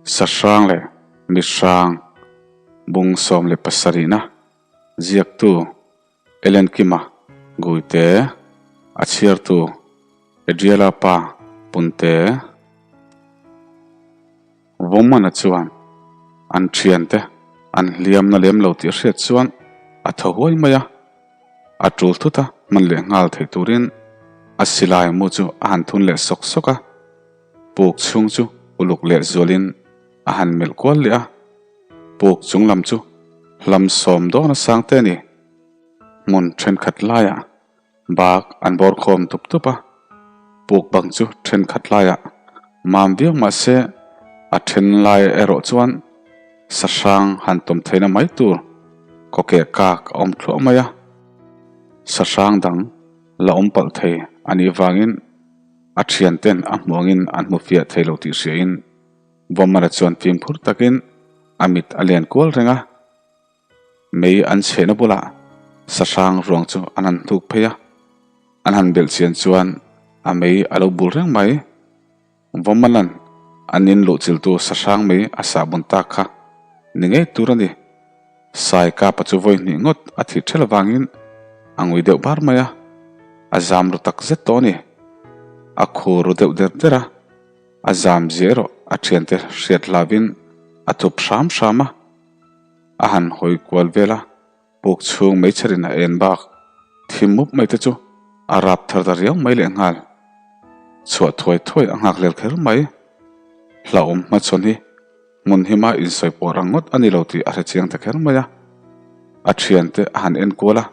Sahrang leh Mihrang bung 17na ziaktu Ellen Kima Guite, a chhiartu Adriela pa Punte. Vawmana chuan an thiante an hliamna lem lo tih hriat chuan a thaw huai mai a, a tul thut a hman leh nghal thei turin a silai mu chu a han thun leh sawk sawk a, puk chhung chu uluk leh zualin a han melh kual leh a, puk chung lam chu hlam sawm dawn a sang te a ni. Hmun thenkhat laiah Bak an bawr khawm tup tup a, puk bang chu thenkhat laiah mam viau mah se a then lai erawh chuan sahrang han tawm theihna mai tur kawkeh kak a awm thluah mai a, sahrang dang la awm palh thei a nih vangin a thianten a hmuangin an hmu fiah thei lo tih hriain Vawmara chuan fimkhur takin a mit a len kual reng a. Mei an chhehna bulah sahrang ruang chu an han hnuk phei a, an han belh chian chuan a mei a lo bul reng mai. Vawmalan an in luh chiltu sahrang mei a sah bun tak kha ni ngei tur a ni. Sai kapa chu vawi hnih ngawt a thih ṭhel avangin a ngui deuh bar mai a, a zam ru tak zet tawh a ni. A khu ru deuh der der a, a zam zia erawh a ṭhiante hriat hlauhin a thup hram hram a. A han hawi kual vel a, puk chhung meichherin a en bak thim mup mai te chu a rap thar ta riau mai lehnghal. Chhuah thuai thuai a nghak lel kher mai. Hlauhawm hmachhawn hi hmun hima insawi pawh rang ngawt a ni lo tih a hre chiang ta kher mai a. A thiante a han en kual a,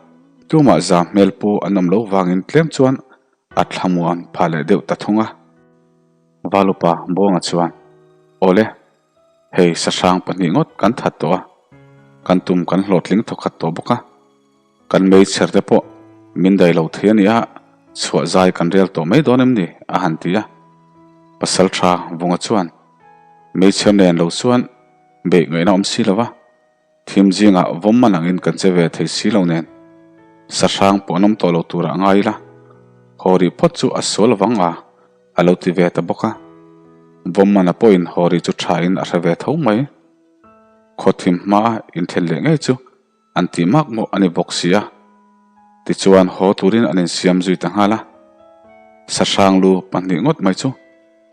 tumah za hmel pu an awm lo vangin tlem chuan a thlamuan phah leh deuh ta thung a. Valupa Buanga chuan, Awle, Hei sahrang pahnih ngawt kan that tawh a, kan tum kan hlawhtling thawkhat tawh bawk a, kan meichher te pawh min dai lo thei a nia, chhuah zai kan rel tawh mai dawn em ni? a han ti a. Pasal tha Vunga chuan, Meichher nen lo chuan beih ngaihna awm si lo va, thim zingah vawm man angin kan che ve thei si lo nen, sahrang pawh an awm tawh lo turah ngai ila, haw rih phawt chu a sual vang a, A lo ti ve ta bawk a. Vawmmana pawhin Hawri chu thain a hre ve tho mai. Khawthim hmaa inthlen leh ngei chu an tih mak mawh a ni bawk si a. Tichuan haw turin an insiam zui ta nghal a. Sahrang lu pahnih ngawt mai chu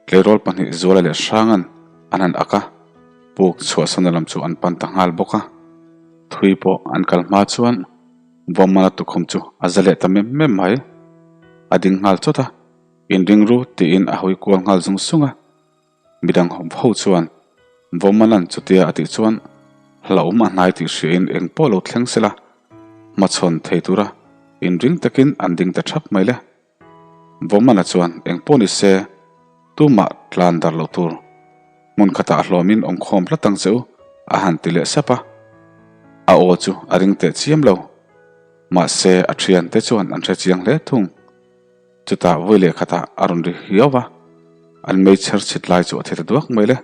tleirawl pahnih Zuala leh Hranga'n an han ak a, puk chhuahsana lam chu an pan ta nghal bawk a. Thui pawh an kal hma chuan Vawmmana tukhum chu a za leh ta mem mem mai. A ding nghal chawt a. Inring ru tiin a hawi kual nghal zung sung a, midang ho chuan Vawmalan chutia a tih chuan hlauhawm a hnai tih hriain eng pawh lo thleng sela hmachhawn thei tura inring takin an ding ta thap mai le. Vawmana chuan eng pawh ni se tumah tlan dar loh tur hmun khatah hlawmin awmkhawm tlat ang che u a han ti leh sap a, a aw chu a ring teh chiam lo. Mahse a thiante chuan an hre chiang hle thung. Chutah vawi leh khatah a rawn ri hiau va, an meichher chhit lai chu a thi ta duak mai le.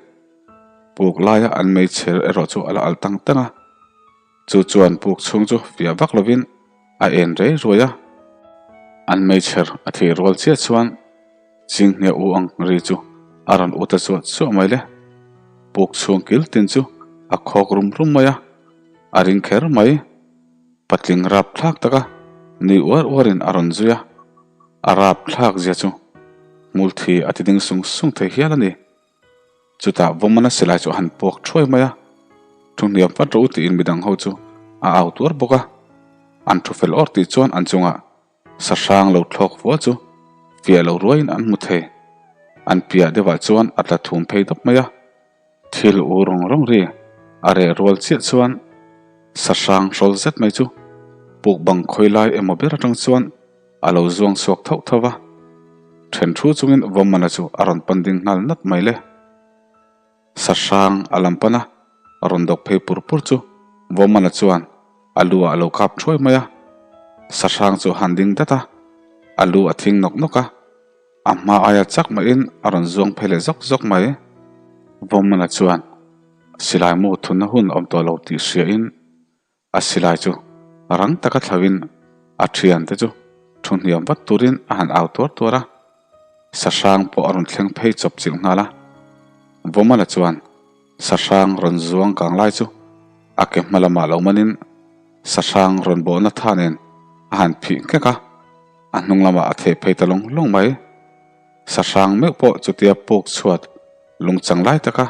Puk laia an meichher erawh chu a la alh tang tang a, chu chuan puk chhung chu fiah vak lovin a en rei ruai a. An meichher a thih rual chiah chuan Chinghne u ang ri chu a rawn u ta chuah chuah mai le. Puk chhung kil tin chu a khawk rum rum mai a, a ring kher mai. Patling rap thlak taka nui uar uarin a rawn zui a, a rap thlak zia chu hmulthi a ti ding sung sung thei hial a ni. Chutah Vawmana silai chu a han puak thuai mai a, thu hniam vat rawh u tiin midang ho chu a au tuar bawk a. An thu fel awr tih chuan an chungah sahrang lo thlawk fua chu fiah lo ruaiin an hmu thei. An piah deuhah chuan a tla thum phei dawp mai a. Thil u rawng rawng ri a reh rual chiah chuan sahrang hrawl zet mai chu puk bang khawi lai emaw ber atang chuan a lo zuang chhuak thauh thauh va. Then thu chungin Vawmmana chu a rawn pan ding nghal nat mai le. Sahrang a lam pan a, rawn dawk phei pur pur chu Vawmmana chuan a lu ah a lo kap thuai mai a. Sahrang chu a han ding dat a, a lu a thing nawk nawk a. A hma aia chak mahin a rawn zuang phei leh zawk zawk mai. Vawmmana chuan silai mu thunna hun a awm tawh lo tih hriain a silai chu rang taka thlauhin a thiante chu thu hniam vat turin a han au tuar tuar a. Sahrang pawh a rawn thleng phei chawp chilh nghal a. Vawmmana chuan. Sahrang rawn zuang kang lai chu a ke hma lamah lo manin sahrang rawn bawhna tha nen a han phih nghek a, a hnung lamah a theh phei ta lawng lawng mai. Sahrang meuh pawh chutia puk chhuat lungchang lai taka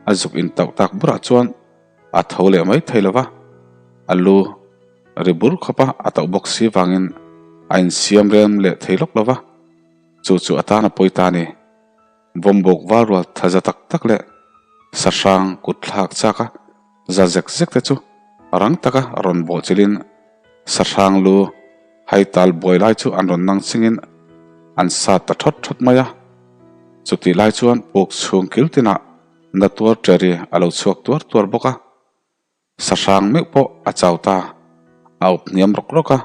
a zuk intauh tak burah chuan a tho leh mai thei lo va, a lu ri bur khawp a, a tauh bawk si vangin a insiam rem leh thei lawk lo va, chu chu a tan a pawi ta a ni. Vawmbawk val rual tha za tak tak leh sahrang kut thlak chak a za zek zek te chu rang taka rawn bawh chilhin sahrang lu hai tal buai lai chu an rawn nang chingin an sat ta thawt thawt mai a. Chutih lai chuan puk chhung kil tinah na tuar ṭeri a lo chhuak tuar tuar bawk a. Sahrang meuh pawh a chau ta, a up hniam rawk rawk a.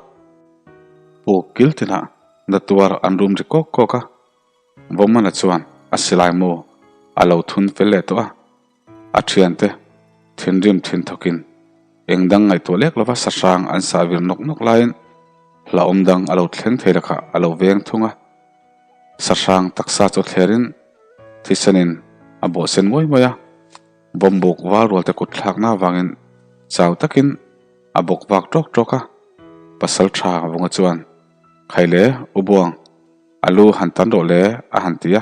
Puk kil tinah na tuar an rum ri kawk kawk a. Vawmana chuan a silai mu a lo thun fel leh tawh a. A thiante thinrim thin thawkin eng dang ngaihtuah lek lova sahrang an sah vir nawk nawk laiin hlauhawm dang a lo thleng thei lakah a lo veng thung a. Sahrang taksa chu thlerin thisenin a bawhsen nguai nguai a. Bawmbuk val rualte kut thlakna avangin chau takin a bawk vak tawk tawk a, pasal tha vunga chuan, Khaile, U Buang, a lu han tan rawh le, a han ti a.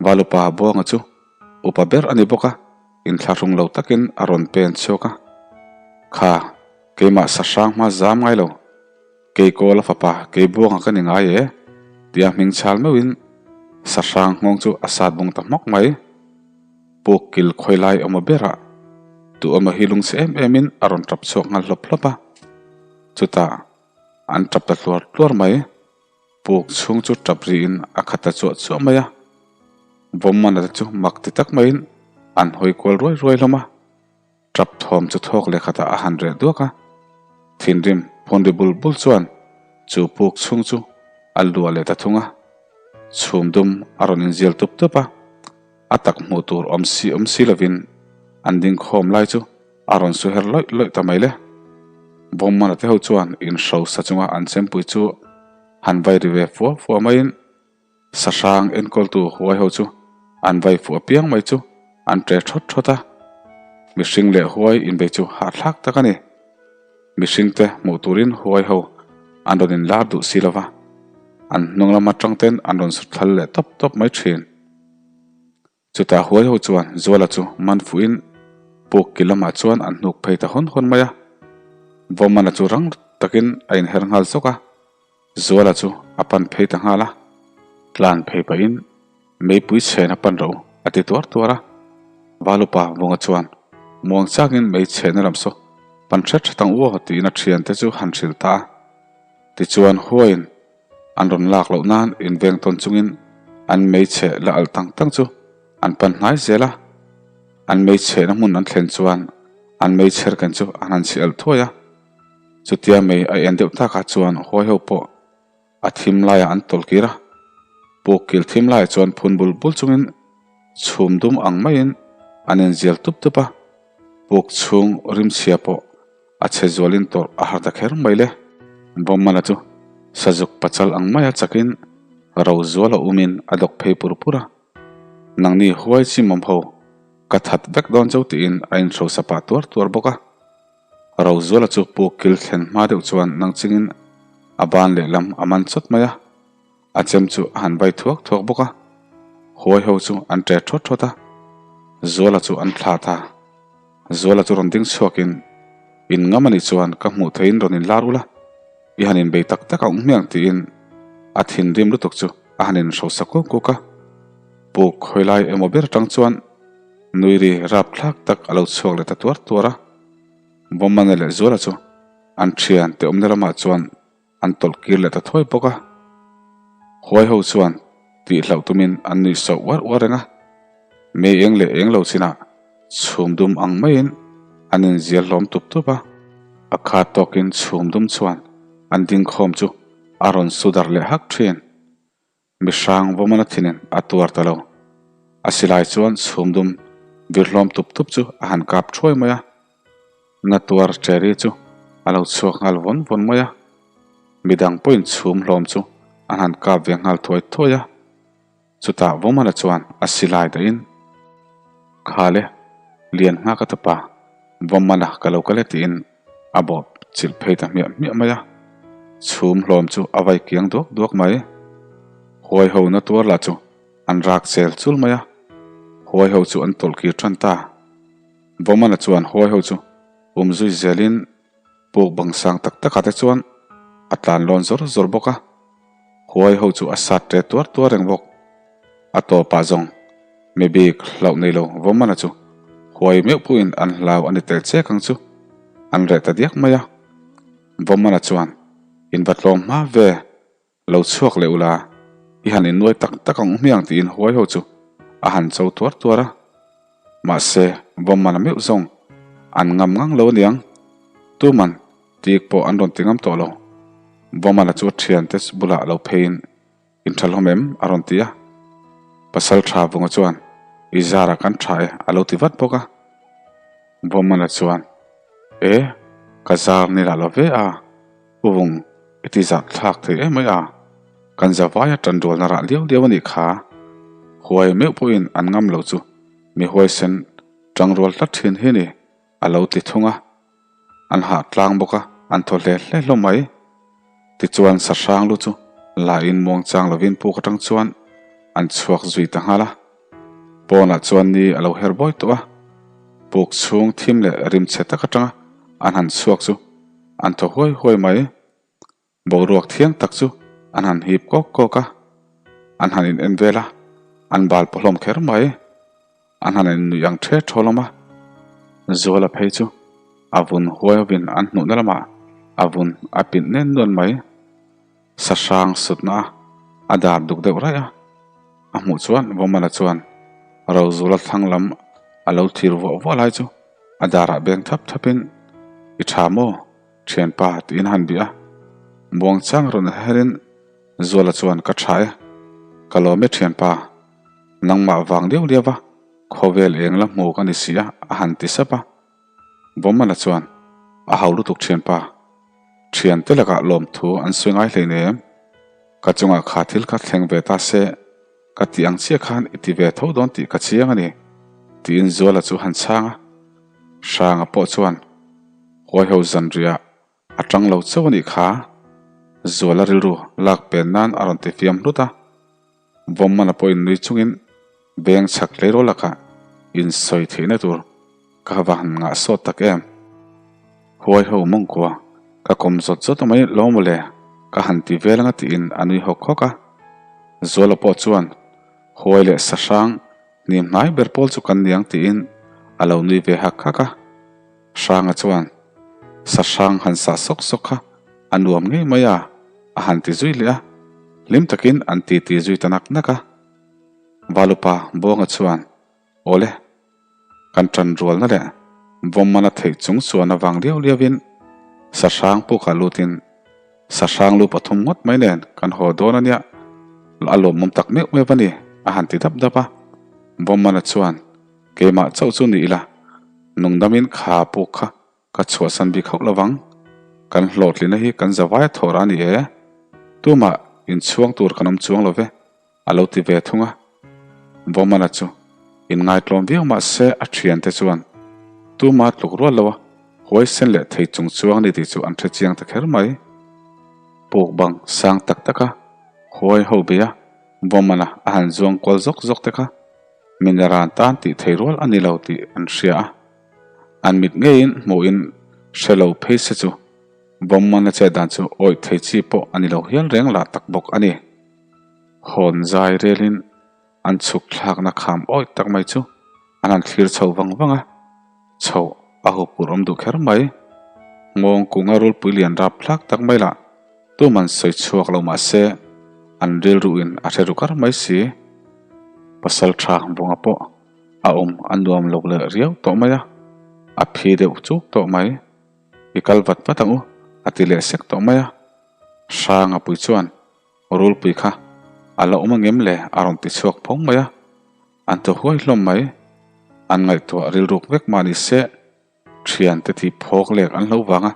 Valupa Buanga chu upa ber a ni bawk a, inthlahrung lo takin a rawn pen chhuak a. Kha, keimah sahrang hma zam ngai lo, kei Kawla fapa kei Buanga ka ni ngai e, tia hming chhal meuhin sahrang nghawng chu a sat bung ta hmawk mai. Puk kil khawi lai awm berah tu emaw hi lungchhe em em in a rawn tap chhuak nghal hlawp hlawp a, chutah an tap ta tluar tluar mai. Puk chhung chu tap rihin a khat ta chuah chuah mai a, Vawmmana te chu mak ti tak maiin an hawi kual ruai ruai hlawm a. Tap thawm chu thawk leh khatah a han reh duak a, thinrim phun ri bul bul chuan chu puk chhung chu a luah leh ta thung a, chhum dum a rawn inzial tup tup a, a tak hmuh tur awm si awm si lovin an ding khawm lai chu a rawn su her lawih lawih ta mai le. Vawmmana te ho chuan inhrosa chunga an chempui chu han vai ri ve fua fua maiin Sahrang enkawltu huai ho chu an vai fuh apiang mai chu an ṭe ṭhawt ṭhawt a, mihring leh huai inbei chu hahthlak tak a ni. Mihringte hmuh turin huai ho an rawn inlar duh si lo va, an hnung lam aṭang ten an rawn sut thlal leh tawp tawp mai ṭhin. Chutah huai ho chuan Zuala chu man fuhin puk ki lamah chuan an hnuk phei ta hawn hawn mai a. Vawmana chu rang takin a inher nghal zawk a, Zuala chu a pan phei ta nghal a. Tlan phei pahin meipui chhen a pan ro a ti tuar tuar a. Valupa Vunga chuan muang chakin mei chhenna lam saw pan hret hret ang u aw tiin a thiante chu han hrilh ta a. Tichuan huaiin An rawn lak loh nan inveng tawn chungin an meichhe la alh tang tang chu an pan hnai zel a. An meichhehna hmun an thlen chuan an meichher ken chu an han chhi alh thuai a. Chutia mei a en deuh takah chuan huai ho pawh a thim laiah an tawlh kir a. Puk kil thim laiah chuan phun bul bul chungin chhum dum ang maiin an inzial tup tup a. Puk chhung rimchhia pawh A chhe zualin tawrh a har ta kher mai le. Vawmmala chu sazuk pachal ang maia chakin ro zual a umin a dawk phei pur pur a. Nangni huai chimawm ho, ka that vek dawn cheu tiin a inhrosa pah tuar tuar bawk a. Ro zuala chu puk kil thlen hma deuh chuan nang chingin a ban lehlam a man chawt mai a. A chem chu a han vai thuak thuak bawk a, huai ho chu an ṭe ṭhawt ṭhawt a, Zuala chu an thla ta. Zuala chu rawn ding chhuakin, In ngam a nih chuan ka hmuh theihin rawn inlar ula, i han inbei tak tak ang hmiang tiin a thinrim lutuk chu a han inhrosa kuk kuk a. Puk hawi lai emaw ber aṭang chuan nui ri rapthlak tak a lo chhuak leh ta tuar tuar a. Vawmmana leh Zuala chu an ṭhiante awmna lamah chuan An tawlh kir leh ta thuai bawk a. Huai ho chuan tih hlauh tumin an nuih sauh uar uar reng a. Mei eng leh eng lo chinah chhum dum ang maiin an inzial hlawm tup tup a. A khat tawkin chhum dum chuan an dingkhawm chu a rawn su darh leh hak thin. Mihrang vawmana thinin a tuar ta lo. A silai chuan chhum dum vir hlawm tup tup chu a han kap thuai mai a. Na tuar Cherry chu a lo chhuak nghal vawn vawn mai a. Midang pawhin chhum hlawm chu an han kap ve nghal thuai thuai a. Chutah vawmana chuan a silai dahin, Khale! Lian nghak a tapa, Vawmmana ka lo kal e tiin a bawp chilh phei ta hmiah hmiah mai a. Chhum hlawm chu a vai kiang duak duak mai. Huai ho na tuar lah chu an rak chel chul mai a. Huai ho chu an tawlh kir tan ta. Vawmmana chuan huai ho chu um zui zelin puk bang sang tak takah te chuan a tlan lawn zawr zawr bawk a. Huai ho chu a sat ṭe tuar tuar reng bawk. A tawpah zawng mi bik hlauh nei lo Vawmana chu huai meuh pawhin an hlau a ni tel chek ang chu an reh ta diak mai a. Vawmana chuan, In va tlawm hma ve, lo chhuak leh ula, i han innuai tak tak ang u hmiang tiin huai ho chu a han cho tuar tuar a. Mahse, Vawmana meuh zawng an ngam ngang lo aniang. Tuman tik pawh an rawn ti ngam tawh lo. Vawmana chu a thiante bulah lo pheiin In tha hlawm em? a rawn ti a. Pasal tha Vunga chuan, I zara kan tha e a lo ti vat bawk a. Vawmana chuan, E, ka zar ni lah lo ve a, U Vung, i ti zah thlak thei em mai a, kan zavaia tanrualna rah liau liau a nih kha. Huai meuh pawhin an ngam lo chu mi huaisen tangrual tlat thin hi ni, a lo ti thung a. An hah tlang bawk a, an thaw hle hle hlawm mai. Tichuan sahrang lu chu la in muang chang lovin puk atang chuan an chhuak zui ta nghal a. Pawnah chuan ni a lo her bawi tawh a, puk chhung thim leh rim chhe tak atanga an han chhuak chu an thaw huai huai mai. Boruak thiang tak chu an han hip kawk kawk a, an han in en vel a, an bal paw hlawm kher mai. An han in nuih ang ṭhe ṭhaw hlawm a, Zuala phei chu a vun huai hovin an hnuhna lamah a vun a pin nen nuan mai. Sahrang sutna a a dar duk deuh raih a, a hmuh chuan Vawmala chuan Rozula thlang lam a lo thir vuah vuah lai chu a darah beng thap thapin, I ṭha maw? Thianpa tiin a han bih a, Buangchang rawn herin Zuala chuan ka tha e, ka lawm e thianpa, nangmah vang liau liau va khawvel eng la hmu ka ni si a a han ti sap a. Bawmana chuan a hau lutuk thianpa, thiante lakah lawmthu an sawi ngai hleinem, ka chungah kha thil kha thleng ve ta se, Ka tih ang chiah khan i ti ve tho dawn tih ka chiang a ni, tiin Zuala chu han chhang a. Hranga pawh chuan Huaiho zanriah a tang lo chauh a nih kha, Zuala rilru lak pen nan a rawn ti fiam hlut a. Vawmmana pawhin nui chungin veng chhak tleirawl lakah insawi theihna tur Ka va han ngah sawt tak em? Huai ho mawngkua, ka kawm zawt zawt a mai lo maw le? Ka han ti vel anga tiin a nui hawk hawk a. Zuala pawh chuan, Huai leh sahrang hnim hnai ber pawl chu kan niang tiin a lo nui ve hak hak a. Hranga chuan, Sahrang han sah sawk sawk kha a nuam ngei mai a, a han ti zui leh a. Hlim takin an titi zui ta nak nak a. Valupa Buanga chuan, Awle, kan ṭan rualna leh vawmmana theih chung chuan avang liau liauin sahrang pukah lutin sahrang lu pathum ngawt mai nen kan haw dawn a nia, a lawmawm tak meuh meuh a ni, a han ti dap dap a. Vawmmana chuan, Keimah chauh chu ni ila, nungdamin kha puk kha ka chhuahsan bik hauh lovang, kan hlawhtlina hi kan zavaia thawh rah a ni e, tumah inchhuang tur kan awm chuang lo ve, A lo ti ve thung a. Vawmana chu inngaitlawm viau mah se a thiante chuan tuma tluk rual lo a, huaisen leh thei chung chuang ni tih chu an hre chiang ta kher mai. Puk bang sang tak tak a, huai ho bei a, Vawmana a han zuang kual zawk zawk te kha Mineran tan tih thei rual a ni lo tih an hria a. An mit ngeiin hmuhin hre lo phei se chu Vawmana chet dan chu awih thei chi pawh a ni lo hial reng lah tak bawk a ni. Hawn zai relin an chhuk thlakna kham awih tak mai chu an han thlir chho vang vang a, chhoh a huphurh awm duh kher mai. Nghawng kunga rulpui lian rap thlak tak mai lah tuman sawi chhuak lo mah se an rilruin a hre ru kar mai si. Pasal tha vunga pawh a awm a nuam lo leh riau tawh mai a, a phi deuh chuk tawh mai. I kal vat vat ang u a ti leh sek tawh mai a, Hranga pui chuan Rulpui kha a la awm angem le a rawn ti chhuak phawng mai a, an thaw huai hlawm mai. An ngaihtuah rilruk vek mah ni se, thiante thi phawk lek an hlo vanga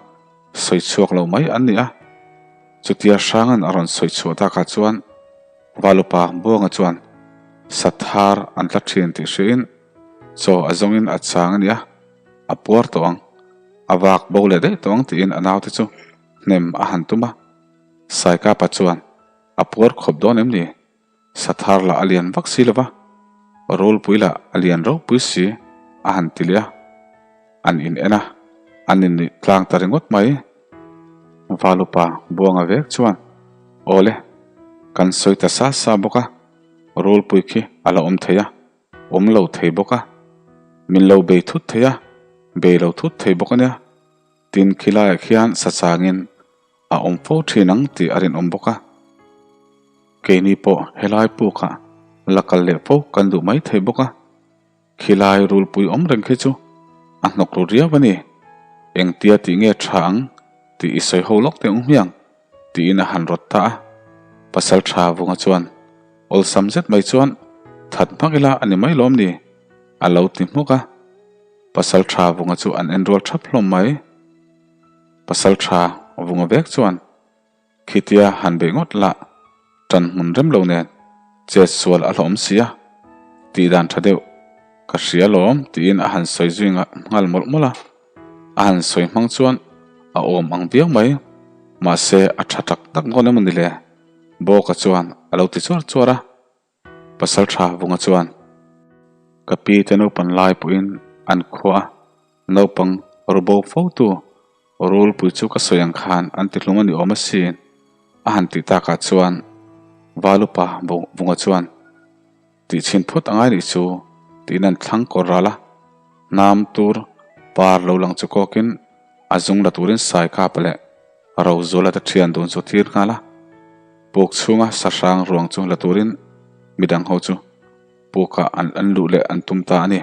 sawi chhuak lo mai an ni a. Chutia Hranga'n a rawn sawi chhuah takah chuan Valupa Buanga chuan Sathar an tla thin tih hriain. Chaw a zawngin a chang a nia, a puar tawh ang, a vak bo leh daih tawh ang tiin a naute chu hnem a han tum a. Saikapa chuan, A puar khawp dawn em ni? Sathar lah a lian vak si lo va, Rulpui lah a lian ropui si a han ti leh a. An in en a, an innuih tlang ta ringawt mai. Valupa Buanga vek chuan, Awle, kan sawi ta sa sa bawk a, Rulpui khi a la awm thei a, awm lo thei bawk a, min lo bei thut thei a, bei lo thut thei bawk a nia. Tin, khilaiah khian sachangin a awm fo thin ang tih a rinawm bawk a. Keini pawh helai pukah la kal leh fo kan duh mai thei bawk a. Khilai rulpui awm reng khi chu a hnawk ru riau a ni. Engtia tih nge tha ang tih i sawi ho lawk teh ang hmiang tiin a han rawt ta a. Pasal tha vunga chuan awlsam zet mai chuan that hmak ila a ni mai lawm ni a lo ti hmuk a. Pasal tha vunga chu an en rual thap hlawm mai. Pasal tha vunga vek chuan Khitia han beih ngawt lah tan hmun rem lo nen chet sual a hlawm si a, tih dan tha deuh ka hria lawm tiin a han sawi zui nghal mawlh mawlh a, a han sawi hmang chuan a awm ang viau mai, mahse a tha tak tak dawn emaw ni le? Bawka chuan a lo ti chuar chuar a. Pasal tha vunga chuan ka pi te naupan lai pawhin an khuah a, naupang rubo fo tu rulpui chu ka sawi ang khan an ti hlung a ni awm asin a han tih takah chuan Valupa vunga chuan tih chhin phawt a ngai nih chu tiin an thlang kawr ral a, hnam tur par lo lang chu kawkin a zung la turin sai kap leh Rozuala te thian dun chu thir nghal a, puk chhunga sahrang ruang chu la turin midang ho chu pukah an an luh leh an tum ta a ni.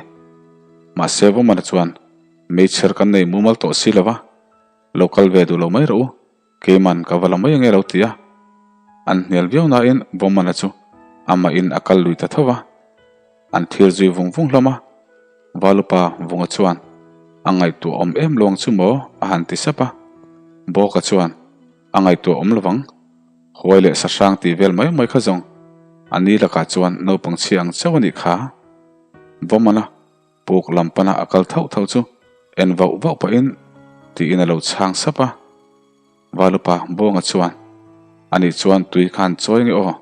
Mahse Vawmana chuan meichher kan nei mumal tawh si lo va, lo kal ve duh lo mai rawh u, keiman ka va la mai ange lo ti a. An hnial viau nain Vawmana chu amahin a kal lui ta tho va. An thil zui vung vung hlawm a, Valupa Vunga chuan a ngaihtuah awm em lo ang chu maw? a han ti sap a. Bawka chuan a ngaihtuah awm lovang, huai leh sahrang tih vel mai mai kha zawng a ni lakah chuan naupang chhia ang chauh a nih kha. Vawmana puk lam pana a kal thauh thauh chu en vauh vauh pahin tiin a lo chhang sap a. Valupa Bawnga chuan ani chuan tui khan chawi nge aw?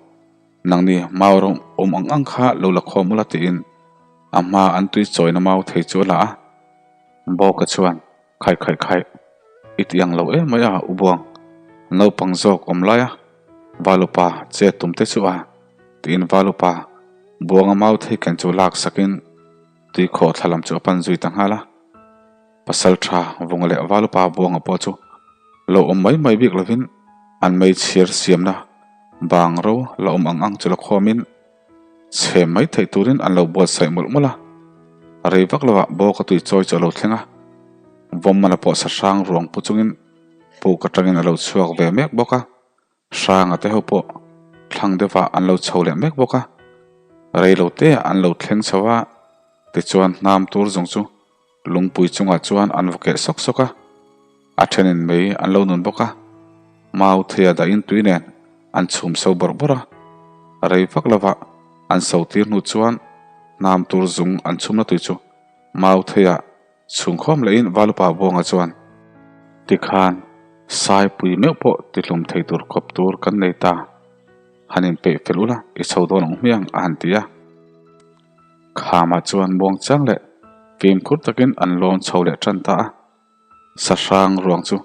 Nangni mau rawng awm ang ang kha lo la khawm ula tiin a hma an tui chawina mau thei chu a la a. Bawka chuan Khai khai khai, i ti ang lo em mai a U Buang, naupang zawk awm lai a Valupa che tum te chu a tiin Valupa Buanga mau thei ken chu lak sakin tui khawh thla lam chu a pan zui ta nghal a. Pasal tha Vunga leh Valupa Buanga pawh chu lo awm mai mai bik lovin an meichhir siamna bang ro la awm ang ang chu la khawmin chhem mai theih turin an lo buatsaih mawlh mawlh a. Rei vak lovah bawka tui chawi chu a lo thleng a, Vawmmana pawh sahrang ruang pu chungin puk atangin a lo chhuak ve mek bawk a. Hranga te ho pawh thlang deuhah an lo chho leh mek bawk a, rei lo te ah an lo thleng chho a, tichuan hnam tur zawng chu lungpui chungah chuan an va keh sawk sawk a, a thenin mei an lo nun bawk a, mau theia dahin tui nen an chhum so bawrh bawrh a, rei vak lovah an so tir hnu chuan hnam tur zung an chhumna tui chu mau theia Chhungkhawm lehin Valupa Buanga chuan, Tikhan, Saipui meuh pawh tihlum thei tur khawp tur kan nei ta. Han inpeih fel ula, i chho dawn ang hmiang, a han ti a. Khamah chuan muangchang leh fimkhur takin an lawn chho leh tan ta a. Sahrang ruang chu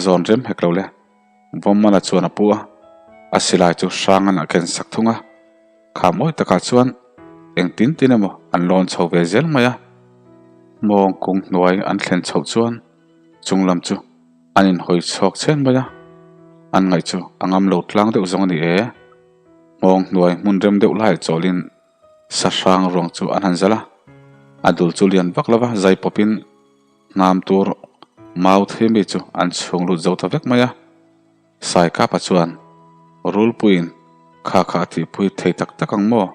zawn rem hek lo le. Vawmmana chuan a pu a, a silai chu Hrangan a ken sak thung a. Kha mawi takah chuan eng tin tin emaw an lawn chho ve zel mai a, mawng kung hnuai an thlen chhoh chuan chung lam chu an inhawi chhuak chhen mai a, an ngaih chu a ngam lo tlang deuh zawng a ni e. Mawng hnuai hmun rem deuh laiah chawlhin sahrang ruang chu an han zalh a, a dul chu lian vak lova zai pawpin hnam tur mau thei mi chu an chhung lut zo ta vek mai a. Saikapa chuan, Rulpuiin kha kha a tihpui thei tak tak ang maw?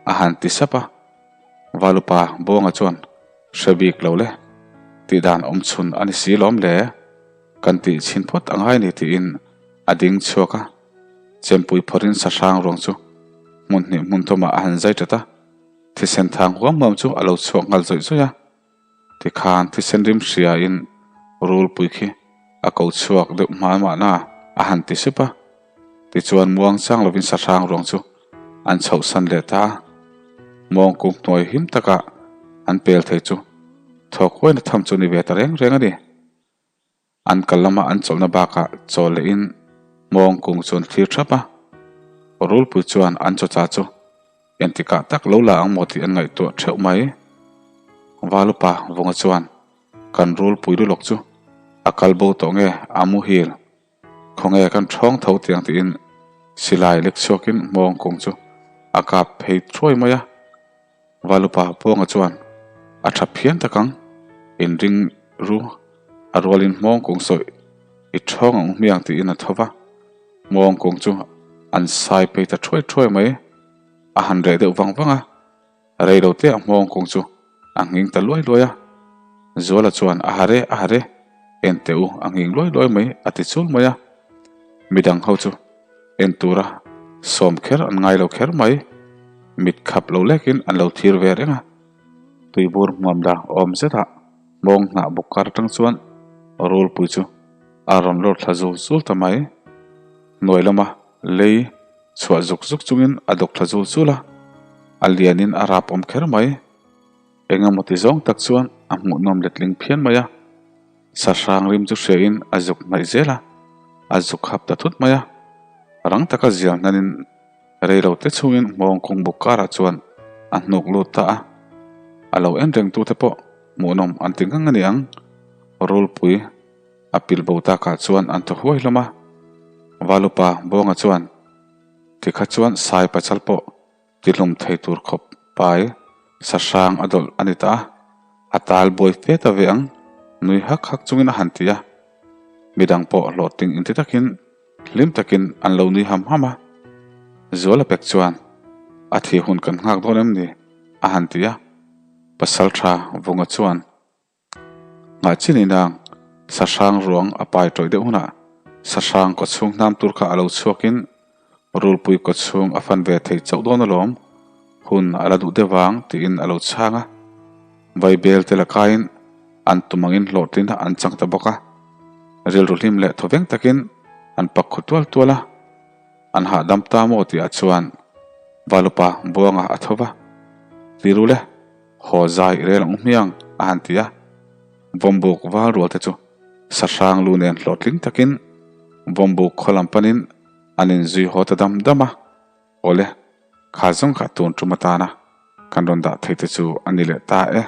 a han ti sap a. Valupa Buanga chuan, Hre bik lo le, tih dan awm chhun a ni si lawm le, kan tih chhin phawt a ngai ni tiin a ding chhuak a. Chempui phawrhin sahrang ruang chu hmun hnih hmun thumah a han zai tat a. Thisen thang huam huam chu a lo chhuak nghal zawih zawih a. Tikhan thisen rim hriain rulpui khi a ko chhuak deuh hma mahna a han ti sup a. Tichuan muang chang lovin sahrang ruang chu an chhohsan leh ta a. Mawng kung hnuai him takah an pel thei chu thawk huaina tham chu ni ve ta reng reng a ni. An kal lama an chawlhna bakah chaw lehin mawng kung chu an thlir thap a. Rulpui chuan an chawcha chu engtikah tak lo la ang maw tih an ngaihtuah theuh mai. Valupa Vunga chuan kan rulpui lulawk chu a kal bo tawh nge a muhil khawnge kan thawng tho tiang tiin silai lek chhuakin mawng kung chu a kap phei thuai mai a. Valupa Buanga chuan a tha phian tak ang, inring ru a rualin hmawng kung sawi i thawng ang hmiang tiin a tho va, hmawng kung chu an sai phei ta thuai thuai mai, a han reh deuh vang vang a, rei lo te a hmawng kung chu a nghing ta luai luai a, Zuala chuan a ha re a ha re, en teh u a nghing luai luai mai a ti chul mai a, midang ho chu En tura sawm kher an ngai lo kher mai. Mit khap lo lekin an lo thir ve reng a. Tuibur hmuam la awm zetah mawng hnah buk kar atang chuan rulpui chu a rawn lawr thla zul zul ta mai. Hnuai lama lei chhuah zuk zuk chungin a dawk thla zul zul a, a lianin a rap awm kher mai. Engemaw ti zawng tak chuan a hmuhnawm letling phian mai a. Sahrang rim chu hriain a zuk hnaih zel a, a zuk hap ta thut mai a. Rang taka zial hnanin rei lo te chhungin hmawng kawng buk karah chuan a hnuk lut ta a. A lo en reng tute pawh hmuhnawm an ti ngang a ni ang. Rulpui a pil bo takah chuan an thaw huai hlawm a. Valupa Buanga chuan tikha chuan sai pachal pawh Tihlum thei tur khawp pai sahrang a dawlh a ni ta a, a tal buai fe ta ve ang, nui hak hak chungin a han ti a. Midang pawh hlawhtling inti takin hlim takin an lo nui ham ham a. Zuala pek chuan, A thi hun kan nghak dawn em ni? a han ti a. Pasaltha Vunga chuan, Nghah chin inang sahrang ruang a pai tawih deuh hunah sahrang kawchhung hnam tur kha a lo chhuakin rulpui kawchhung a fan ve thei chauh dawn alawm, hun a la duh deuh vang tiin a lo chhang a. Vaibel te lakaiin an tum angin hlawhtlin an chang ta bawk a, rilru hlim leh thawveng takin an pak khu tual tual a. An hahdam ta maw tihah chuan Valupa Buanga a tho va, Ti ru le! Haw zai i rel ang hmiang, a han ti a. Vawmbuk val rual te chu sahrang lu nen hlawhtling takin Vawmbuk khaw lam panin an inzui haw ta dam dam a. Awle, kha zawng kha tun tum atana kan rawn dah thei te chu a ni leh ta e.